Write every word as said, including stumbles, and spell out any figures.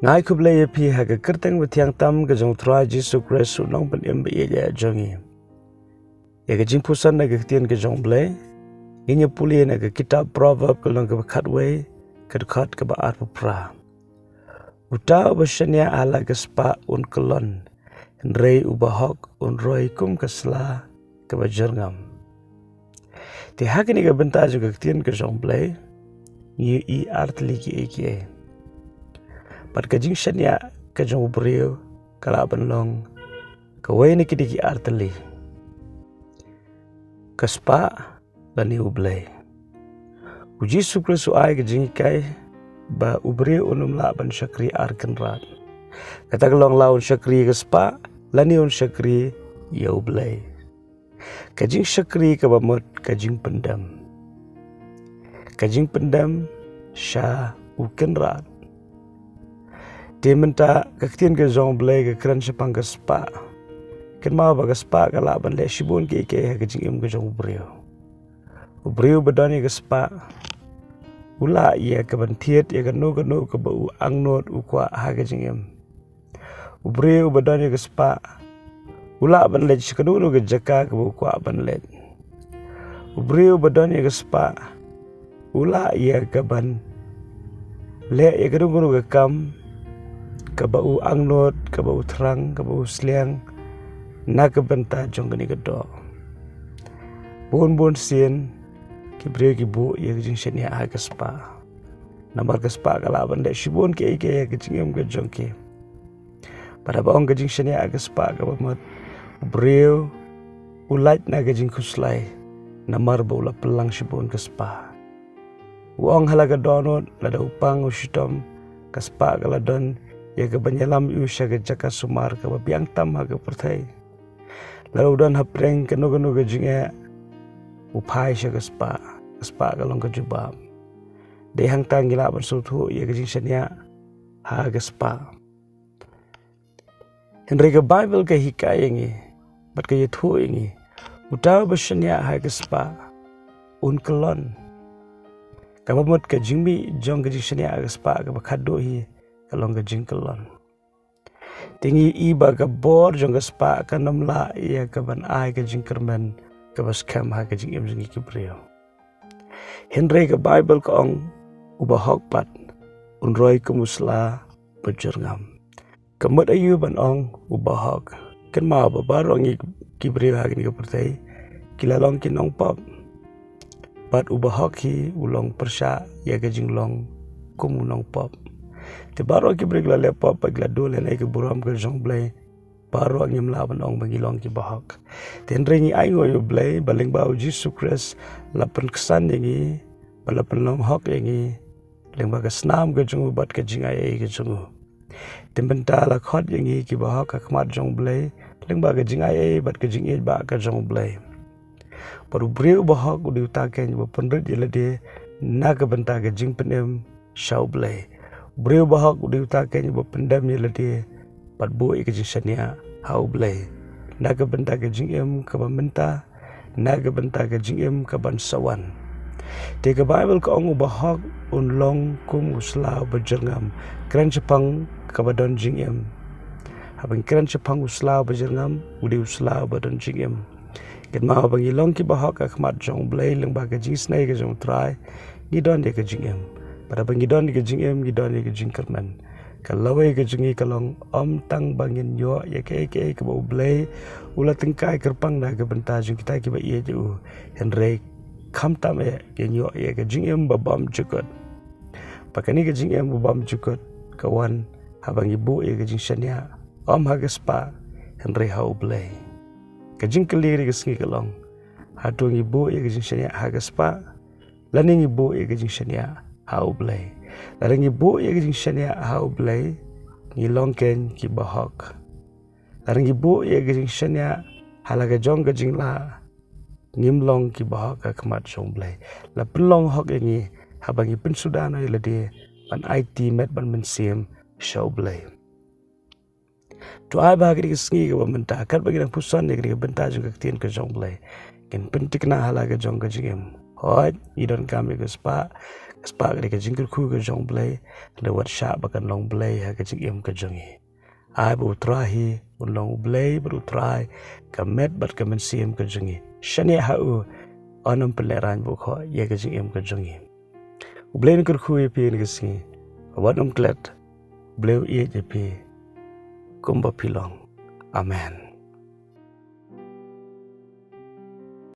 Nga ai khublei ïa phi ha ka kyrteng bathiang tam ka jong u Trai Jisu Khrist u nongpynim ba ïeit jong ngi. Ïa ka jingpuson na ka ktien ka jong u Blei ngin ïa pule na ka kitab Proverb ka lynnong kaba khatwei, ka dkhot kaba arphew phra. Uta uba shaniah ha la ka spah un kyllon, hynrei uba hok un roi kum ka sla kaba jyrngam. Te ha kane ka bynta jong ka ktien ka jong u Blei ngi ïohi artylli kiei kiei. Bad ka jingshaniah ka jong u briew ka lah ban long kawei na kine ki artylli: ka spah lane u Blei. U Jisu Khrist u ai ka jinghikai ba u briew un ym lah ban shakri ar kynrad. Kata ka long, la un shakri ïa ka spah lane un shakri ïa u Blei. Ka jingshakri kaba mut ka jingpyndem, ka jingpyndem sha u kynrad. Te mynta ka ktien ka jong u Blei ka kren shaphang ka spah. Kynmaw ba ka spah ka lah ban leh shibun kiei kiei ha ka jingim ka jong u briew. U briew ba don ïa ka spah u lah ïa ka ban thied ïa kano kano kaba u angnud u kwah ha ka jingim. U briew uba don ïa ka spah u lah ban leit sha kano kano ka jaka kaba u kwah ban leit. U briew uba don ïa ka spah u lah ïa ka ban leh ïa kano kano ka kam kaba u angnud, kaba u thrang, kaba u sliang na ka bynta jong kane ka doh. Bun bun sien ki briew ki buh ïa ka jingshaniah ha ka spah. Namar ka spah ka lah ban leh shibun kiei kiei ha ka jingim ka jong ki. Bad haba ong ka jingshaniah ha ka spah kaba mut, u briew u lait na ka jingkhuslai namar ba u la pynlang shibun ka spah. U ong ha la ka dohnud, lada u pang u shitom, ka spah ka la don ïa ka ban ïalam ïa u sha ka jaka sumar kaba biang tam ha ka pyrthei. Lada u don hapdeng kano kano ka jingeh, u phai sha ka spah, ka spah ka long ka jubab. Dei hangta ngi lah ban sngewthuh ïa ka jingshaniah ha ka spah. Hynrei ka Baibl ka hikai ïa ngi bad ka ïathuh ïa ngi, uta uba shaniah ha ka spah un kyllon. Kaba mut ka jingmih jong ka jingshaniah ha ka spah kaba khatduh hi ka long ka jingkyllon. Te ngi i ba ka bor jong ka spah kan ym lah ïa ka ban ai ka jingkyrmen kaba skhem ha ka jingim jong ngi ki briew. Hynrei ka Baibl ka ong, uba hok pat un roi kum u sla ba jyrngam. Ka mut aïu ban ong uba hok? Kynmaw ba baroh ngi ki briew ha kane ka pyrthei ki la long ki nongpop. Bad uba hok hi u long pyrshah ïa ka jinglong kum u nongpop. Te baroh ki briew ki la leh pop bad ki la duh lehnoh ïa ka burom ka jong u Blei. Baroh ngim lah ban ong ba ngi long kiba hok. Te hynrei ngi ainguh ïa u Blei ba lyngba u Jisu Khrist la pynksan ïa ngi, ba la pynlong hok ïa ngi lyngba ka snam ka jong u bad ka jingaiei ka jong u. Te mynta la khot ïa ngi kiba hok ha khmat jong u Blei lyngba ka jingaiei bad ka jingïeit ba ka jong u Blei. Bad u briew uba hok u dei uta keiñ uba pynrit ïa lade na ka bynta ka jingpynim sha u Blei. U briew uba hok u dei uta keiñ uba pyndem ïa lade bad buh ïa ka jingshaniah ha u Blei na ka bynta ka jingim kaba mynta, na ka bynta ka jingim kaban sa wan. Te ka Baibl ka ong uba hok un long kum u sla uba jyrngam. Kren shaphang kaba don jingim. Haba ngi kren shaphang u sla uba jyrngam, u dei u sla uba don jingim. Kynmaw ba ngi long kiba hok ha khmat jong u Blei lyngba ka jingisynei ka jong u Trai, ngi don ïa ka jingim. Bad haba ngi don ïa ka jingim ngi don ïa ka jingkyrmen. Ka lawei ka jong ngi ka long ym tang ba ngin ïoh ïa kaei kaei kaba u Blei u la tyngkai kyrpang na ka bynta jong kita kiba ïeit ïa u, hynrei khamtam eh ngin ïoh ïa ka jingim ba bymjukut. Bad kane ka jingim ba bymjukut ka wan haba ngi buh ïa ka jingshaniah ym ha ka spah hynrei ha u Blei. Ka jingkylli ka sngi ka long, hato ngi buh ïa ka jingshaniah ha ka spah lane ngi buh ïa ka jingshaniah ha u Blei? Lada ngi buh ïa ka jingshaniah ha u Blei ngi long keiñ kiba hok. Lada ngi buh ïa ka jingshaniah ha la ka jong ka jinglah ngim long kiba hok ha khmat jong u Blei. La pynlong hok ïa ngi haba ngi pynsuda noh ïa lade ban aiti met bad mynsiem sha u Blei. To ai ba ha kane ka sngi kaba mynta katba ngi dang puson ïa kane ka bynta jong ka ktien ka jong u Blei, ngin pynthikna ha la ka jong ka jingim. Hooid ngi donkam ïa ka spah, Spah ka dei ka jingkyrkhu ka jong U Blei, hynrei wat shah ba kan long Blei ha ka jingim ka jong ngi. Ai ba U Trai hi un long U Blei bad U Trai ka met bad ka mynsiem ka jong ngi. Shaniah ha u, un ym pynlehraiñ bad khoh ïa ka jingim ka jong ngi. U Blei un kyrkhu ïa phi ha kane ka sngi. Wat nym klet. U Blei u ïeit ïa phi kumba phi long. Amen.